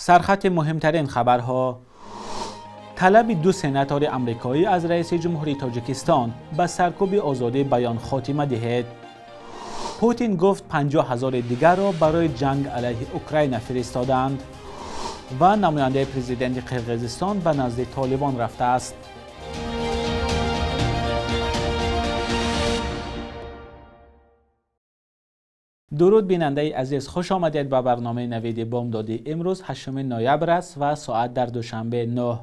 Сархати муҳимтарин хабарҳо. Талаби ду сенатори амрикоӣ аз раиси ҷумҳурии Тоҷикистон ба саркӯби озодии баён хотима диҳед. Путин гуфт 50 ҳазори дигарро барои ҷанг алайҳи Украина фиристоданд. Ва намояндаи президенти Қирғизистон ба назди Толибон рафтааст. Дуруд бинандаи азиз, хуш омадед ба барномаи навиди бомдодӣ. Имрӯз 8 ноябр аст ва соат дар Душанбе 9.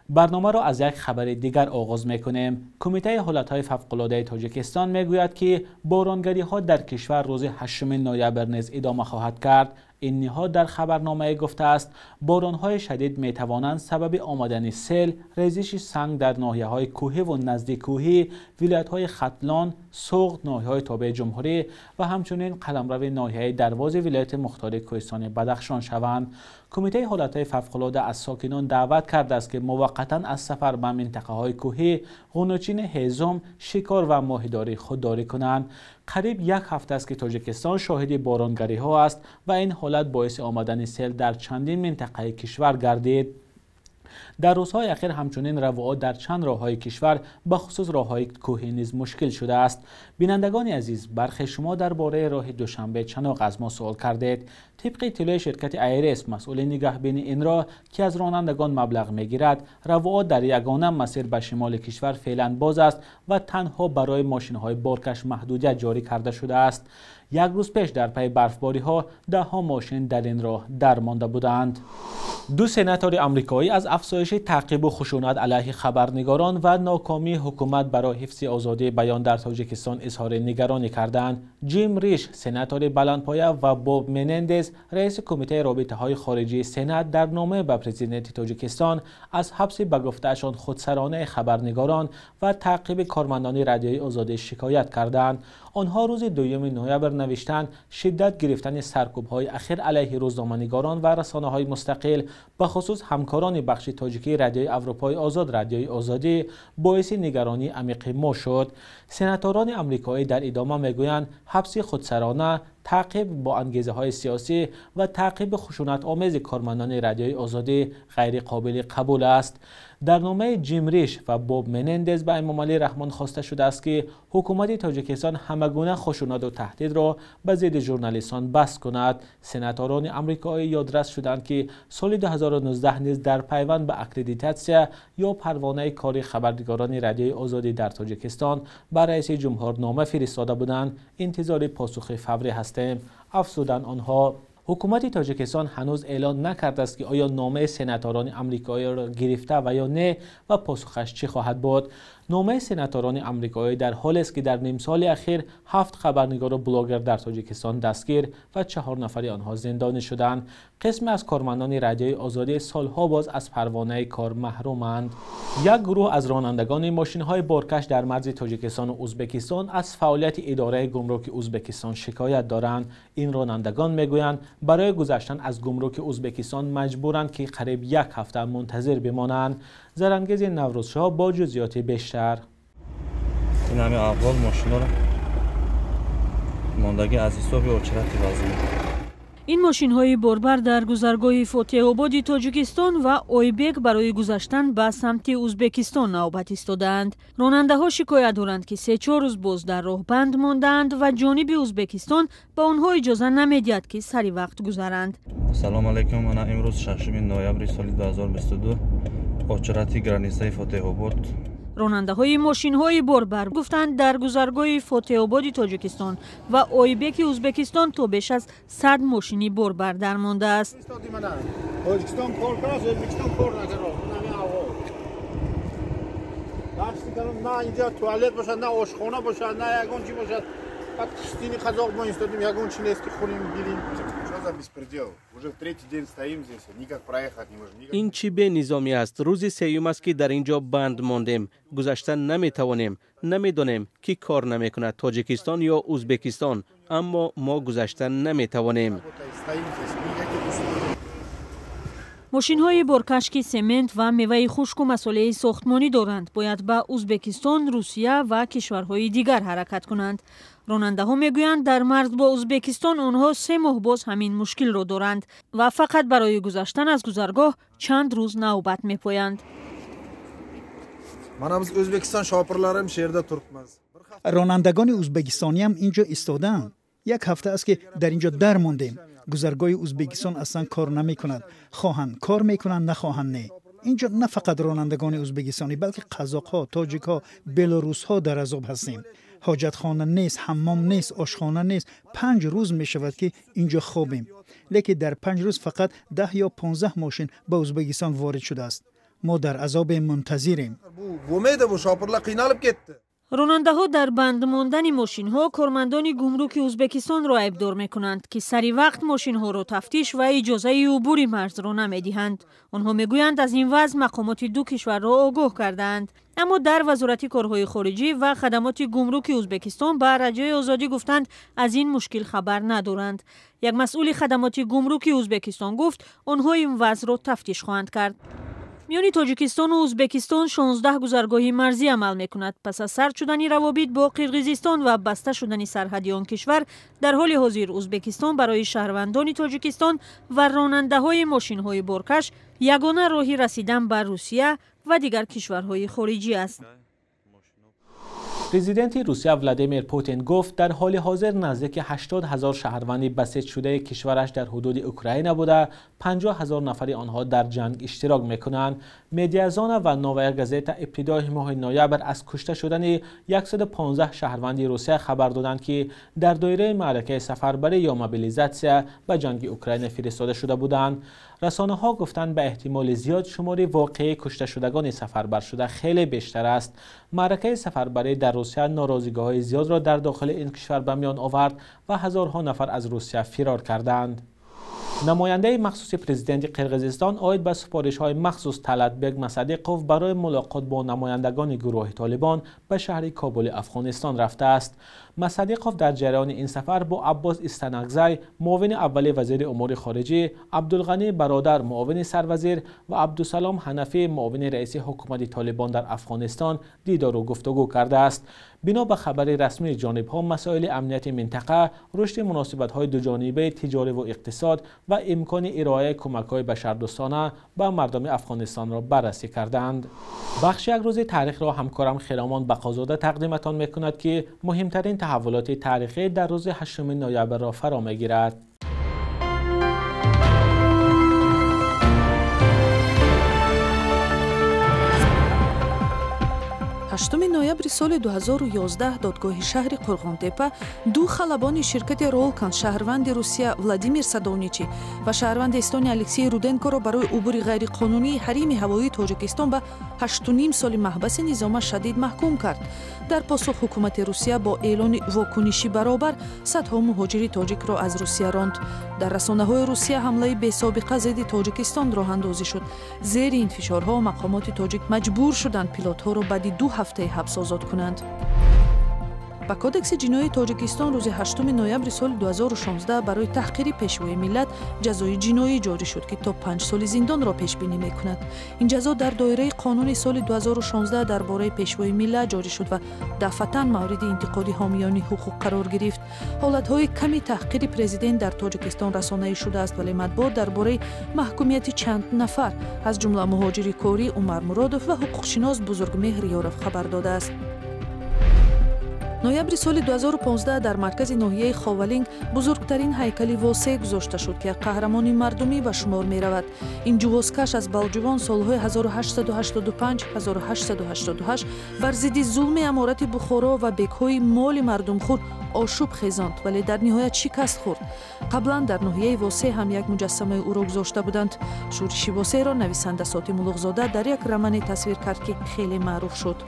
Барномаро аз як хабари дигар оғоз мекунем. Кумитаи ҳолатҳои фавқулодаи Тоҷикистон мегӯяд, ки боронгариҳо дар кишвар рӯзи 8 ноябр низ идома хоҳад кард. Ин ниҳод дар хабарномае гуфтааст, боронҳои шадид метавонанд сабаби омадани сел, резиши санг дар ноҳияҳои кӯҳӣ ва наздиккӯҳӣ, вилоятҳои Хатлон, Суғд, ноҳияҳои тобеи ҷумҳурӣ ва ҳамчунин қаламрави ноҳияи Дарвози вилояти мухтори Кӯҳистони Бадахшон шаванд. Кумитаи ҳолатҳои фавқулода аз сокинон даъват кардааст, ки муваққатан аз сафар ба минтақаҳои кӯҳӣ, ғунучини ҳезум, шикор ва моҳидорӣ худдорӣ кунанд. Қариб як ҳафта аст, ки Тоҷикистон шоҳиди боронгариҳо аст ва ин ҳолат боиси омадани сел дар чандин минтақаи кишвар гардид. Дар рӯзҳои ахир ҳамчунин равоат дар чанд роҳҳои кишвар, ба хусус роҳҳои кӯҳӣ низ мушкил шудааст. Бинандагони азиз, бархе шумо дар бораи роҳи Душанбе Чаноқ аз мо суол кардед. Тибқи иттилои ширкати Айрес, масъули нигаҳбини ин роҳ, ки аз ронандагон маблағ мегирад, равоат дар ягона масир ба шимоли кишвар феълан боз аст ва танҳо барои мошинҳои боркаш маҳдудият ҷорӣ карда шудааст. Як рӯз пеш дар пайи барфбориҳо даҳҳо мошин дар ин роҳ дармонда буданд. Ду сенатори амрикоӣ аз афзоиши таъқибу хушунат алайҳи хабарнигорон ва нокомии ҳукумат барои ҳифзи озодии баён дар Тоҷикистон изҳори нигаронӣ карданд. Ҷим Риш, сенатори баландпоя, ва Боб Менендес, раиси кумитаи робитаҳои хориҷии Сенат, дар номае ба президенти Тоҷикистон аз ҳабси ба гуфтаашон худсаронаи хабарнигорон ва таъқиби кормандони радиои Озодӣ шикоят карданд. Онҳо рӯзи 2 ноябр навиштанд, шиддат гирифтани саркӯбҳои ахир алайҳи рӯзноманигорон ва расонаҳои мустақил, ба хусус ҳамкорони бахши тоҷикии Радиои Аврупои Озод, Радиои Озодӣ, боиси нигаронии амиқи мо шуд. Сенаторони амрикоӣ дар идома мегӯянд, ҳабси худсарона, таъқиб бо ангезаҳои сиёсӣ ва таъқиби хушунатомези кормандони Радиои Озодӣ ғайриқобили қабул аст. Дар номаи Ҷим Риш ва Боб Менендес ба Эмомалӣ Раҳмон хоста шудааст, ки ҳукумати Тоҷикистон ҳамагуна хушунату таҳдидро ба зидди журналистон бас кунад. Сенаторони амрикоӣ ёдрас шуданд, ки соли 2019 низ дар пайванд ба аккредитатсия ё парвонаи кори хабарнигорони Радиои Озодӣ дар Тоҷикистон ба раиси ҷумҳур нома фиристода буданд. Интизори посухи фаврӣ ҳастем, афзуданд онҳо. Ҳукумати Тоҷикистон ҳанӯз эълон накардааст, ки оё номаи сенаторони амрикоиро гирифта ва ё не ва посухаш чӣ хоҳад буд. Номаи сенаторони амрикоӣ дар ҳолест, ки дар нимсоли ахир 7 хабарнигору блогер дар Тоҷикистон дастгир ва 4 нафари онҳо зиндонӣ шуданд. Қисме аз кормандони Радиои Озодӣ солҳо боз аз парвонаи кор маҳруманд. Як гурӯҳ аз ронандагони мошинҳои боркаш дар марзи Тоҷикистону Ӯзбекистон аз фаъолияти идораи гумруки Ӯзбекистон шикоят доранд. Ин ронандагон мегӯянд, барои гузаштан аз гумруки Ӯзбекистон маҷбуранд, ки қариб як ҳафта мунтазир бимонанд. Зарангези Наврӯзшоҳ бо ҷузъиёти бештар. Ин ҳами аҳвол мошинҳоро мондагӣ аз ҳисоби очирати вазъӣ. Ин мошинҳои борбар дар гузаргоҳи Фотеҳободи Тоҷикистон ва Ойбек барои гузаштан ба самти Ӯзбекистон навбат истодаанд. Ронандаҳо шикоят доранд, ки 3-4 рӯз боз дар роҳ банд мондаанд ва ҷониби Ӯзбекистон ба онҳо иҷоза намедиҳад, ки сари вақт гузаранд. Ассалому алайкум. Ана имрӯз 6 ноябри соли 2022 очирати границаи Фотеҳобод. Ронандаҳои мошинҳои борбар гуфтанд, дар гузаргоҳи Фотеҳободи Тоҷикистон ва Ойбеки Ӯзбекистон то беш аз 100 мошини борбар дармондааст. Тоҷикистон кор кард, Ӯзбекистон кор накард. На инҷа туалет бошад, на ошхона бошад, на ягон чи бошад. Баъд киштини қазоқ мо истодим, ягон чи нест, ки хӯрем, гирем. Что за беспредел? Уже третий день стоим здесь, никак проехать не можем. Ин чӣ бенизомӣ аст? Рӯзи сеюм аст, ки дар ин ҷо банд мондем, гузаштан наметавонем. Намедонем, ки кор намекунад, Тоҷикистон ё Ӯзбекистон, аммо мо гузаштан наметавонем. Стоим здесь, никаких условий. Мошинҳои боркаш, ки семент ва меваи хушку масолеҳи сохтмонӣ доранд, бояд ба Ӯзбекистон, Русия ва кишварҳои дигар ҳаракат кунанд. Ронандаҳо мегӯянд, дар марз бо Ӯзбекистон онҳо 3 моҳ боз ҳамин мушкилро доранд ва фақат барои гузаштан аз гузаргоҳ чанд рӯз навбат мепоянд. Mana biz O'zbekiston shopirlari ham shu yerda turibmiz. Ронандагони ӯзбекистониам инҷо истодаанд. Як ҳафта аст, ки дар инҷо дармондем. Гузаргоҳи Ӯзбекистон аслан кор намекунад. Хоҳанд кор мекунанд, нахоҳанд не. Инҷо на фақат ронандагони ӯзбекистонӣ, балки қазоқҳо, тоҷикҳо, белорусҳо дар азоб ҳастем. Ҳоҷатхона нест, ҳаммом нест, ошхона нест. 5 рӯз мешавад, ки инҷо хобем. Лекин дар 5 рӯз фақат 10 ё 15 мошин ба Ӯзбекистон ворид шудааст. Мо дар азобе мунтазирем. Bu bo'lmaydi, bu shopirlar qiynalib ketdi. Ронандаҳо дар банд мондани мошинҳо кормандони гумруки Ӯзбекистонро айбдор мекунанд, ки сари вақт мошинҳоро тафтиш ва иҷозаи убури марзро намедиҳанд. Онҳо мегӯянд, аз ин вазъ мақомоти ду кишварро огоҳ кардаанд. Аммо дар Вазорати корҳои хориҷӣ ва хадамоти гумруки Ӯзбекистон ба Радиои Озодӣ гуфтанд, аз ин мушкил хабар надоранд. Як масъули хадамоти гумруки Ӯзбекистон гуфт, онҳо ин вазъро тафтиш хоҳанд кард. Миёни Тоҷикистону Ӯзбекистон 16 гузаргоҳи марзӣ амал мекунад. Пас аз сард шудани равобит бо Қирғизистон ва баста шудани сарҳади он кишвар, дар ҳоли ҳозир Ӯзбекистон барои шаҳрвандони Тоҷикистон ва ронандаҳои мошинҳои боркаш ягона роҳи расидан ба Русия ва дигар кишварҳои хориҷӣ аст. Президенти Русия Владимир Путин гуфт, дар ҳоли ҳозир наздики 80 ҳазор шаҳрванди басеҷшудаи кишвараш дар ҳудуди Украина буда, 50 ҳазор нафари онҳо дар ҷанг иштирок мекунанд. Медиазона ва Новая газета ибтидои моҳи ноябр аз кушта шудани 115 шаҳрванди Русия хабар доданд, ки дар доираи маъракаи сафарбарӣ ё мобилизатсия ба ҷанги Украина фиристода шуда буданд. Расонаҳо гуфтанд, ба эҳтимоли зиёд шумори воқеии кушташудагони сафарбаршуда хеле бештар аст. Маъракаи сафарбарӣ дар Русия норозигиҳои зиёдро дар дохили ин кишвар ба миён овард ва ҳазорҳо нафар аз Русия фирор карданд. Намояндаи махсуси президенти Қирғизистон оид ба супоришҳои махсус Талатбек Масадиқов барои мулоқот бо намояндагони гурӯҳи Толибон ба шаҳри Кобули Афғонистон рафтааст. Масадиқов дар ҷараёни ин сафар бо Аббос Истанакзай, муовини аввали вазири умури хориҷӣ, Абдулғанӣ Бародар, муовини сарвазир ва Абдусалом Ҳанафӣ, муовини раиси ҳукумати Толибон дар Афғонистон дидору гуфтугӯ кардааст. Бино ба хабари расмии ҷонибҳо, масоили амнияти минтақа, рушди муносибатҳои дуҷонибаи тиҷориву иқтисод ва имкони ироаи кӯмакҳои башардӯстона ба мардуми Афғонистонро баррасӣ карданд. Бахши як рӯзи таърихро ҳамкорам Хиромон Бақозода тақдиматон мекунад, ки муҳимтарин таҳаввулоти таърихӣ дар рӯзи 8 ноябрро фаро мегирад. 8 ноябри соли 2011 додгоҳи шаҳри Қурғонтепа ду халабони ширкати Ролкан, шаҳрванди Русия Владимир Садовничӣ ва шаҳрванди Эстония Алексей Руденкоро барои убури ғайриқонунии ҳарими ҳавоии Тоҷикистон ба 8,5 соли маҳбаси низома шадид маҳкум кард. Дар посух ҳукумати Русия бо эълони вокуниши баробар садҳо муҳоҷири тоҷикро аз Русия ронд. Дар расонаҳои Русия ҳамлаи бесобиқа зидди Тоҷикистон роҳандозӣ шуд. Зери ин фишорҳо мақомоти тоҷик маҷбур шуданд пилотҳоро баъди 2 ҳафтаи ҳабс озод кунанд. Ба Кодекси ҷиноии Тоҷикистон рӯзи 8 ноябри соли 2016 барои таҳқири пешвои миллат ҷазои ҷиноӣ ҷорӣ шуд, ки то 5 соли зиндонро пешбинӣ мекунад. Ин ҷазо дар доираи қонуни соли 2016 дар бораи пешвои миллат ҷорӣ шуд ва дафъатан мавриди интиқоди ҳомиёни ҳуқуқ қарор гирифт. Ҳолатҳои ками таҳқири президент дар Тоҷикистон расонаӣ шудааст, вале матбуот дар бораи маҳкумияти чанд нафар, аз ҷумла муҳоҷири корӣ Умар Муродов ва ҳуқуқшинос Бузургмеҳр Ёров хабар додааст. Ноябри соли 2015 дар маркази ноҳияи Ховалинг бузургтарин ҳайкали Восе гузошта шуд, ки як қаҳрамони мардумӣ ба шумор меравад. Ин ҷувозкаш аз Балҷувон солҳои 1885-1888 бар зидди зулми аморати Бухоро ва бекҳои моли мардумхӯр ошӯб хезонд, вале дар ниҳоят шикаст хӯрд. Қаблан дар ноҳияи Восе ҳам як муҷассамаи ӯро гузошта буданд. Шӯриши Восеро нависанда Сотим Улуғзода дар як романе тасвир кард, ки хеле маъруф шуд.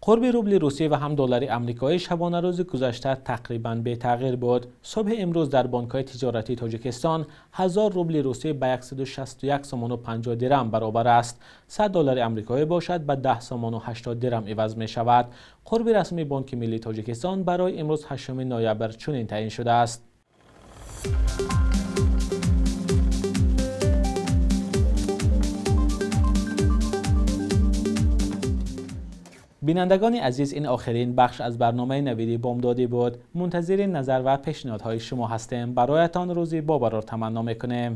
Қурби рубли русӣ ва ҳам доллари амрикоӣ шабонарӯзи гузашта тақрибан бетағйир буд. Субҳи имрӯз дар бонкҳои тиҷоратии Тоҷикистон 1000 рубли русӣ ба 161 сомону 50 дирам баробар аст. 100 доллари амрикоӣ бошад ба 10 сомону 80 дирам иваз мешавад. Қурби расмии Бонки миллии Тоҷикистон барои имрӯз 8 ноябр чунин таъин шудааст. Бинандагони азиз, ин охирин бахш аз барномаи Навиди Бомдодӣ буд. Мунтазири назар ва пешниҳодҳои шумо ҳастем. Бароятон рӯзи бобарор таманно мекунем.